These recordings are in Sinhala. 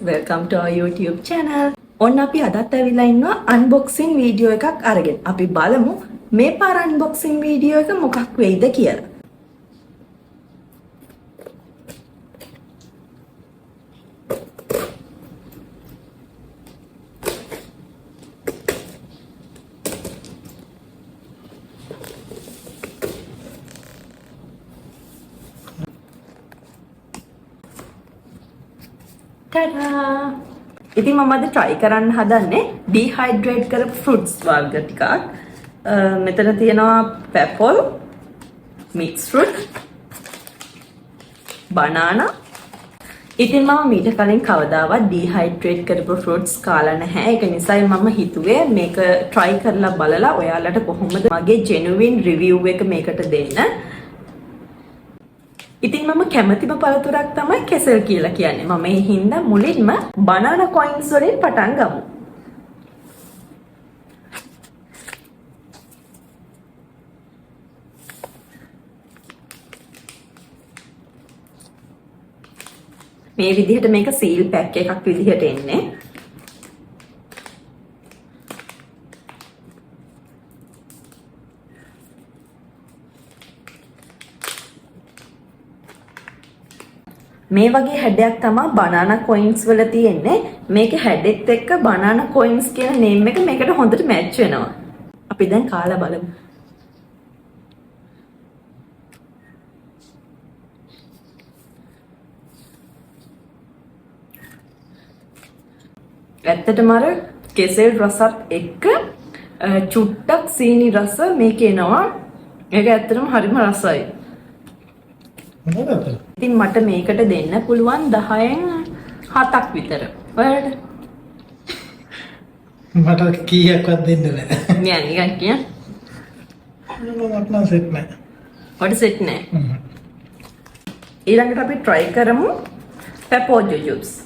Welcome to our YouTube channel. ඔන්න අපි අදත් ඇවිල්ලා ඉන්නවා අන්බොක්සිං වීඩියෝ එකක් අරගෙන. අපි බලමු මේ පාර අන්බොක්සිං වීඩියෝ එක මොකක් වෙයිද කියලා. ටඩා! ඉතින් මම අද try කරන්න හදන්නේ ඩිහයිඩ්‍රේට් කරපු ෆෘට්ස් වර්ග ටිකක්. මෙතන තියෙනවා පැපොල්, මික්ස් ෆෘට්, බනානා. ඉතින් මම මීට කලින් කවදාවත් ඩිහයිඩ්‍රේට් කරපු ෆෘට්ස් කාලා නැහැ. ඒක නිසායි මම හිතුවේ මේක try කරලා බලලා ඔයාලට කොහොමද මගේ ජෙනුයින් රිවිව් එක මේකට දෙන්න. ඉතින් මම කැමතිම පළතුරක් තමයි කෙසෙල් කියලා කියන්නේ. මම ඒ හින්දා මුලින්ම බනානා කොයින්ස් වලින් පටන් ගමු. මේ විදිහට මේක සීල් පැක් එකක් විදිහට එන්නේ. මේ වගේ හැඩයක් තමා බනානා කොයින්ස් වල තියෙන්නේ. මේකේ හැඩෙත් එක්ක බනානා කොයින්ස් කියන නේම් එක මේකට හොඳට මැච් වෙනවා. අපි දැන් කාලා බලමු. ඇත්තටම අර කෙසෙල් රසත් එක්ක චුට්ටක් සීනි රස මේකේ එනවා. ඒක ඇත්තටම හරිම රසයි. හොඳද අතන? ඉතින් මට මේකට දෙන්න පුළුවන් 10න් 7ක් විතර. ඔයාලට? මට කීයක්වත් දෙන්න බෑ. නෑ, නිකන් කියන්න. මට නම් සෙට් නෑ. ඔයාලට සෙට් නෑ. හ්ම්. ඊළඟට අපි try කරමු පැපෝ ජුජුබ්ස්.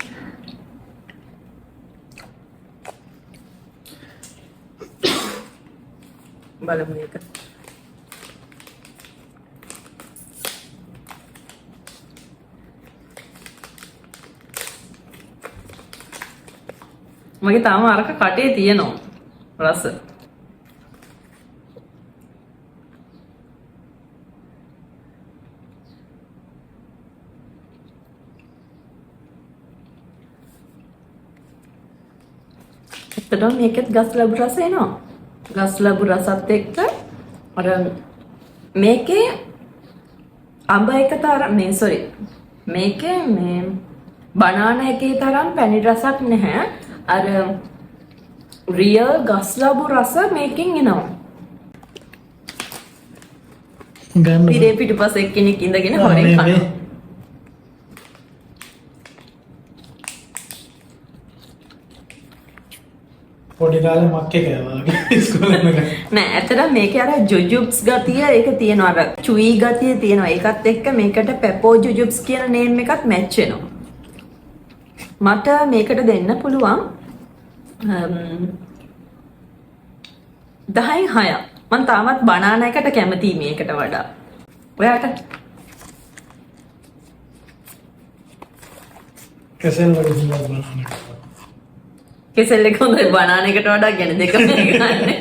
බලමු ඒක. මගේ තාම අරක කටේ තියෙනවා රස. ඇත්තටම මේකෙත් ගස් ලැබු රස එනවා. ගස් ලැබු රසත් එක්ක අර මේකේ අඹ එක තරම්, මේ සෝරි, මේකේ මේ බනානා එකේ තරම් පැණි රසක් නැහැ. අර රියල් ගස් ලැබු රස මේකෙන් එනවා. ගන්න. තිරේ පිටුපස එක්කෙනෙක් ඉඳගෙන හොරෙන් මේ- කනවා. මේ. පොඩි කාලේ මක්කේ කෑවා වගේ ඉස්කෝලේ යනකම්. නෑ, ඇත්තටම මේකේ අර ජුජුබ්ස් ගතිය ඒක තියෙනවා, අර චුයි ගතිය තියෙනවා. ඒකත් එක්ක මේකට පැපෝ ජුජුබ්ස් කියන නේම් එකත් මැච් වෙනවා. මට මේකට දෙන්න පුළුවන් 10න් 6ක්. මං තාමත් බනානා එකට කැමතියි මේකට වඩා. ඔයාට? කෙසෙල් වගේ හොඳයි බනානා එක. කෙසෙල් එක හොඳයි බනානා එකට වඩා ගැන දෙකම ගන්නේ.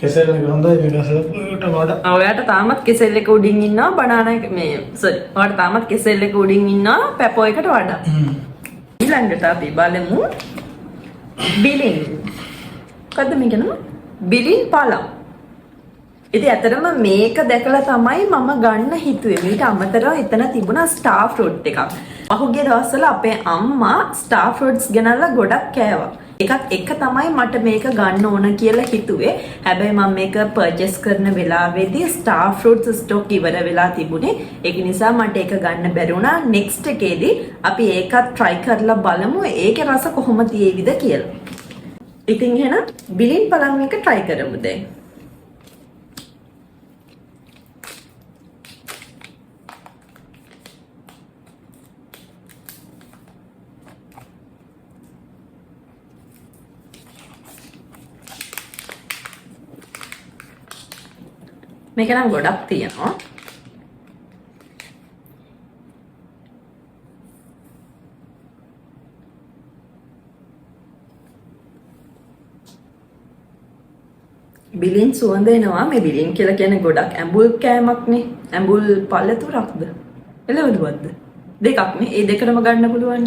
කෙසෙල් එක හොඳයි මේ ගසට වඩා. ඔයාට තාමත් කෙසෙල් එක උඩින් ඉන්නවා බනානා එක, මේ සෝරි, ඔයාට තාමත් කෙසෙල් එක උඩින් ඉන්නවා පැපෝ එකට වඩා. හ්ම්. ඊළඟට අපි බලමු බිලින්. මොකද්ද මේක නම? බිලින් පලම්. ඉතින් ඇත්තටම මේක දැකලා තමයි මම ගන්න හිතුවේ. මීට අමතරව එතන තිබුණා ස්ටාර් ෆෘට් එකක්. පහුගිය දවස්වල අපේ අම්මා ස්ටාර් ෆෘට්ස් ගෙනල්ලා ගොඩක් කෑවා. ඒකත් එක තමයි මට මේක ගන්න ඕන කියලා හිතුවේ. හැබැයි මම මේක පර්චේස් කරන වෙලාවේදී ස්ටාර් ෆෘට්ස් ස්ටොක් ඉවර වෙලා තිබුණේ. ඒක නිසා මට ඒක ගන්න බැරි වුණා. නෙක්ස්ට් එකේදී අපි ඒකත් try කරලා බලමු ඒකේ රස කොහොම තියෙවිද කියලා. ඉතින් එහෙනම් බිලින් පලම් එක try කරමු දැන්. මේක නම් ගොඩක් තියෙනවා. බිලින් සුවඳ එනවා. මේ බිලින් කියලා කියන්නේ ගොඩක් ඇඹුල් කෑමක්නේ. ඇඹුල් පළතුරක්ද? එළවලුවක්ද? දෙකක් නේ. ඒ දෙකටම ගන්න පුළුවන්.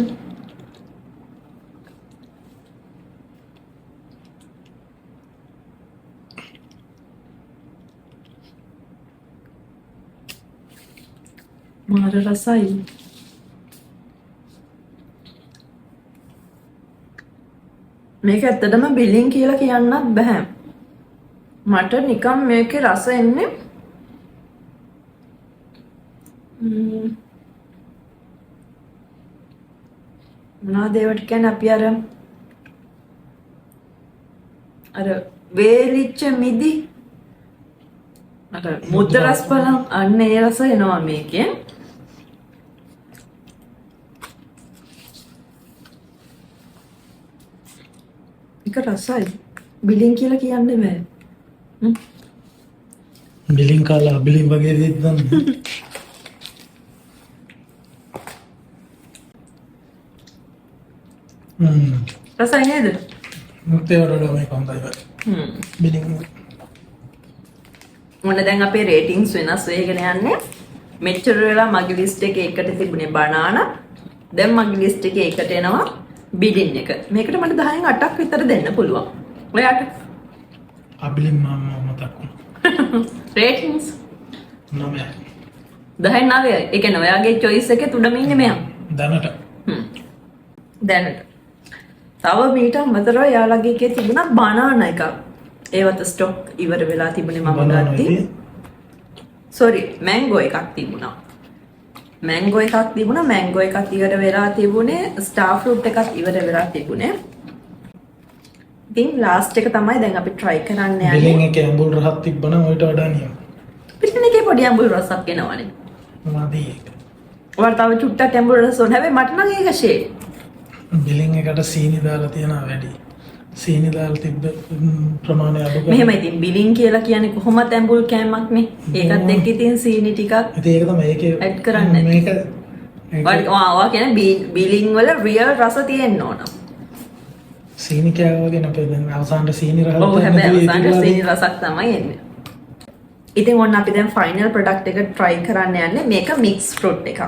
මාර රසයි. මේක ඇත්තටම බිලින් කියලා කියන්නත් බැහැ. මට නිකන් මේකේ රස එන්නේ මොනවද ඒවට කියන්නේ, අපි අර අර වේලිච්ච මිදි අර මුද්ද රස පලම්, අන්න ඒ රස එනවා මේකෙන්. ඒක රසයි. බිලින් කියලා කියන්න බෑ. බිලින් කාලා බිලින් වගේ දෙයක් දන්නේ. රසයි නේද? මුත් ඒවට වඩා මේක හොඳයි බයි. බිලින්. ඔන්න දැන් අපේ රේටින්ග්ස් වෙනස් වෙගෙන යන්නේ. මෙච්චර වෙලා මගේ ලිස්ට් එකේ එකට තිබුණේ බනානා. දැන් මගේ ලිස්ට් එකේ එකට එනවා බිලින් එක. මේකට මට 10න් 8ක් විතර දෙන්න පුළුවන්. ඔයාට? අබිලින් මම මතක් වුණා. රේටින්ග්ස්? 9ක්. 10න් 9යි. ඒ කියන්නේ ඔයාගේ චොයිස් එකේ තුඩම ඉන්නේ මෙයා. දැනට. දැනට. තව මීට අමතරව යාළගේ එකේ තිබුණා බනානා එකක්. ඒවත් ස්ටොක් ඉවර වෙලා තිබුණේ මම බනානා ගද්දි. එකේ? සෝරි, මැංගෝ එකක් තිබුණා. මැංගෝ එකක් තිබුණා. මැංගෝ එකක් ඉවර වෙලා තිබුණේ. ස්ටාර් ෆෘට් එකක් ඉවර වෙලා තිබුණේ. ඉතින් ලාස්ට් එක තමයි දැන් අපි try කරන්න යන්නේ. බිලින් එකේ ඇඹුල් රහක් තිබ්බනම් ඔయిత වඩා නියම. බිලින් එකේ පොඩි ඇඹුල් රසක් එනවනේ. මදි ඒක. ඔයාලා තව චුට්ටක් ඇඹුල් රස ඕන. හැබැයි මට නම් ඒක ෂේ. බිලින් එකට සීනි දාලා තියෙනවා වැඩි. සීනි දාලා තිබ්බ ප්‍රමාණය අඩු කරලා. මෙහෙම ඉතින් බිලින් කියලා කියන්නේ කොහොමත් ඇඹුල් කෑමක් නේ. ඒකත් එක්ක ඉතින් සීනි ටිකක් ඉතින් ඒක තමයි ඒකේ ඇඩ් කරන්න ඇති. මේක ඒක ඔයා කියන්නේ බිලින් වල රියල් රස තියෙන්න ඕන. සීනි කෑවා වගේ නේ අපේ දැන් අවසානට සීනි රහක් ඔව්, තියෙන හැබැයි දේ අවසානට ඉතිරිලා සීනි රසක් තමයි එන්නේ. ඉතින් ඔන්න අපි දැන් ෆයිනල් ප්‍රොඩක්ට් එක try කරන්න යන්නේ. මේක මික්ස් ෆෘට් එකක්.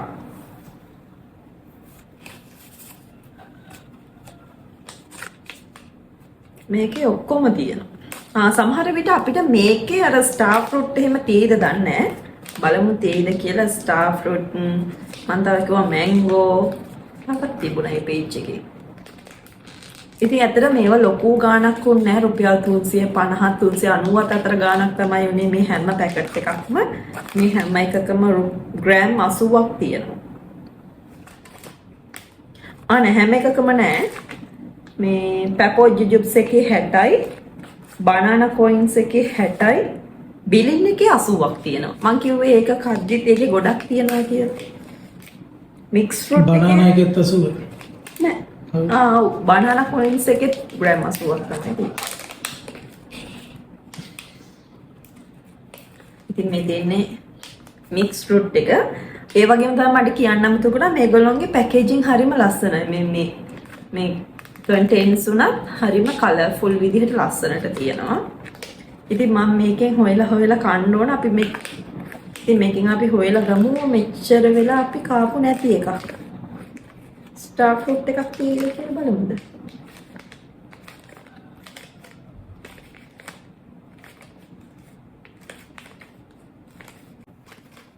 මේකේ ඔක්කොම තියෙනවා. සමහර විට අපිට මේකේ අර ස්ටාර් ෆෘට් එහෙම තියෙයිද දන්නේ නෑ. බලමු තියෙයිද කියලා. ස්ටාර් ෆෘට්, මං තව කිව්වා මැංගෝ මොකක්ද තිබුණා මේ පේජ් එකේ. ඉතින් ඇත්තට මේවා ලොකු ගාණක් වුණේ නෑ. රුපියල් 350 397 අතර ගාණක් තමයි වුණේ මේ හැම පැකට් එකක්ම. මේ හැම එකකම ග්‍රෑම් 80ක් තියෙනවා. නෑ, හැම එකකම නෑ. මේ පැපෝ ජුජුබ්ස් එකේ 60යි, බනානා කොයින්ස් එකේ 60යි, බිලින් එකේ 80ක් තියෙනවා. මං කිව්වේ ඒක කද්දිත් ඒකේ ගොඩක් තියෙනවා කියලා. මික්ස් ෆෘට් එකේ බනානා එකෙත් 80. නෑ. ඔව්. ඔව්, බනානා කොයින්ස් එකෙත් ග්‍රෑම් 80ක් තමයි තියෙන්නේ. ඉතින් මේ දෙන්නේ මික්ස් ෆෘට් එක. ඒ වගේම තමයි මට කියන්න අමතක වුණා, මේගොල්ලොන්ගේ පැකේජින් හරිම ලස්සනයි. මේ මේ මේ කන්ටේනර්ස් උනත් හරිම කලර්ෆුල් විදිහට ලස්සනට තියෙනවා. ඉතින් මම මේකෙන් හොයලා හොයලා කන්න ඕන. අපි මේ ඉතින් මේකෙන් අපි හොයලා ගමු මෙච්චර වෙලා අපි කාපු නැති එකක්. ස්ටාර් ෆෘට් එකක් තියෙනවා කියලා බලමුද?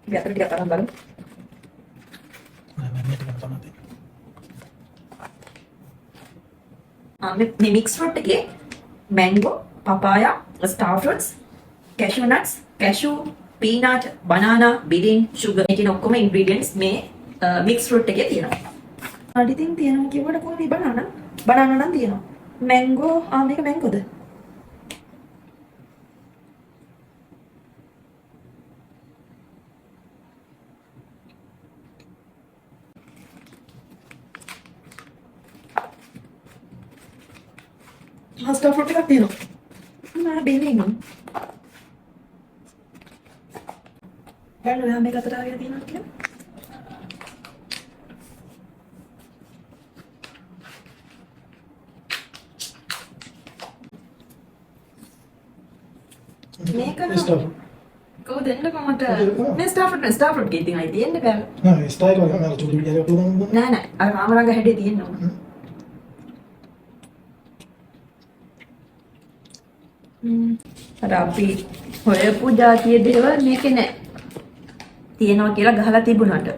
අපි අතට ටිකක් අරන් බලමු. නෑ නෑ, මේ ටිකම තමයි තියෙන්නේ. මේ මික්ස් ෆෘට් එකේ mango, papaya, star fruits, cashew nuts, cashew, peanut, banana, බිලින්, ෂුගර් මේ කියන ඔක්කොම ඉන්ග්‍රීඩියන්ට්ස් මේ මික්ස් ෆෘට් එකේ තියෙනවා. හරි, ඉතින් තියෙනවා කියවට කොහොමද බනානා? බනානා නම් තියෙනවා. මැංගෝ, මේක මැංගෝද? ස්ටාර් ෆෘට් එකක් තියෙනවා. නෑ, බිලින්. බලන්න ඔයා මේක අතට අරගෙන තියෙනවා කියලා. මේක නම් ස්ටාර්. කොහොමද දෙන්නකෝ මට. මේ ස්ටාර් ෆෘට්, ස්ටාර් ෆෘට් ගේ ඉතින් අයි තියෙන්න බෑ. නෑ, ස්ටාර් එක වගේ අර චුටි චුටි එකක් පුළුවන්. නෑ නෑ, අර රාමරංග හැඩේ තියෙන්න ඕන. අර අපි හොයපු ජාතිය දේවල් මේකේ නෑ. තියෙනවා කියලා ගහලා තිබුණාට.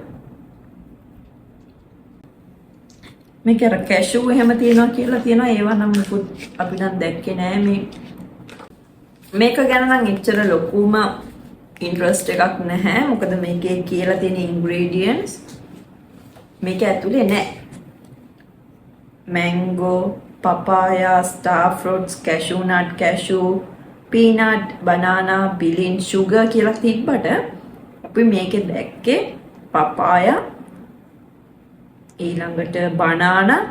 මේක අර කැෂු එහෙම තියෙනවා කියලා තියෙනවා, ඒවා නම් මුකුත් අපි නම් දැක්කේ නෑ. මේ මේක ගැන නම් එච්චර ලොකුම ඉන්ට්‍රස්ට් එකක් නැහැ. මොකද මේකේ කියලා තියෙන ඉන්ග්‍රීඩියන්ට්ස් මේක ඇතුලේ නෑ. Mango, papaya, star fruits, cashew nut, cashew, peanut, banana, බිලින්, sugar කියලා තිබ්බට අපි මේකේ දැක්කේ පපායා, ඊළඟට බනානා,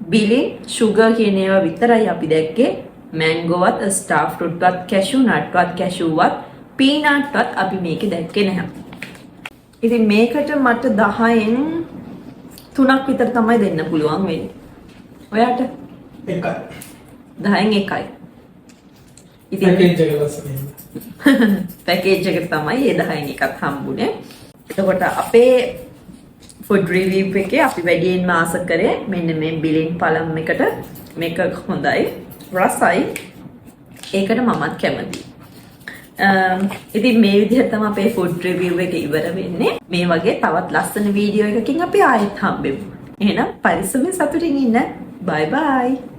බිලින්, ෂුගර් කියන ඒවා විතරයි අපි දැක්කේ. මැංගෝවත්, ස්ටාර් ෆෘට්වත්, කැෂු නට්වත්, කැෂුවත්, පීනට්වත් අපි මේකේ දැක්කේ නැහැ. ඉතින් මේකට මට 10න් 3ක් විතර තමයි දෙන්න පුළුවන් වෙන්නේ. ඔයාට? එකයි. 10න් 1යි. ඉතින් පැකේජ් එක ලස්සනයි. පැකේජ් එකට තමයි ඒ 10න් එකත් හම්බුනේ. එතකොට අපේ ෆුඩ් රිවිව් එකේ අපි වැඩියෙන්ම ආස කරේ මෙන්න මේ බිලින් පලම් එකට. මේක හොඳයි, රසයි. ඒකට මමත් කැමතියි. ඉතින් මේ විදිහට තමයි අපේ ෆුඩ් රිවිව් එක ඉවර වෙන්නේ. මේ වගේ තවත් ලස්සන වීඩියෝ එකකින් අපි ආයෙත් හම්බෙමු. එහෙනම් පරිස්සමෙන් සතුටින් ඉන්න. බයි බයි.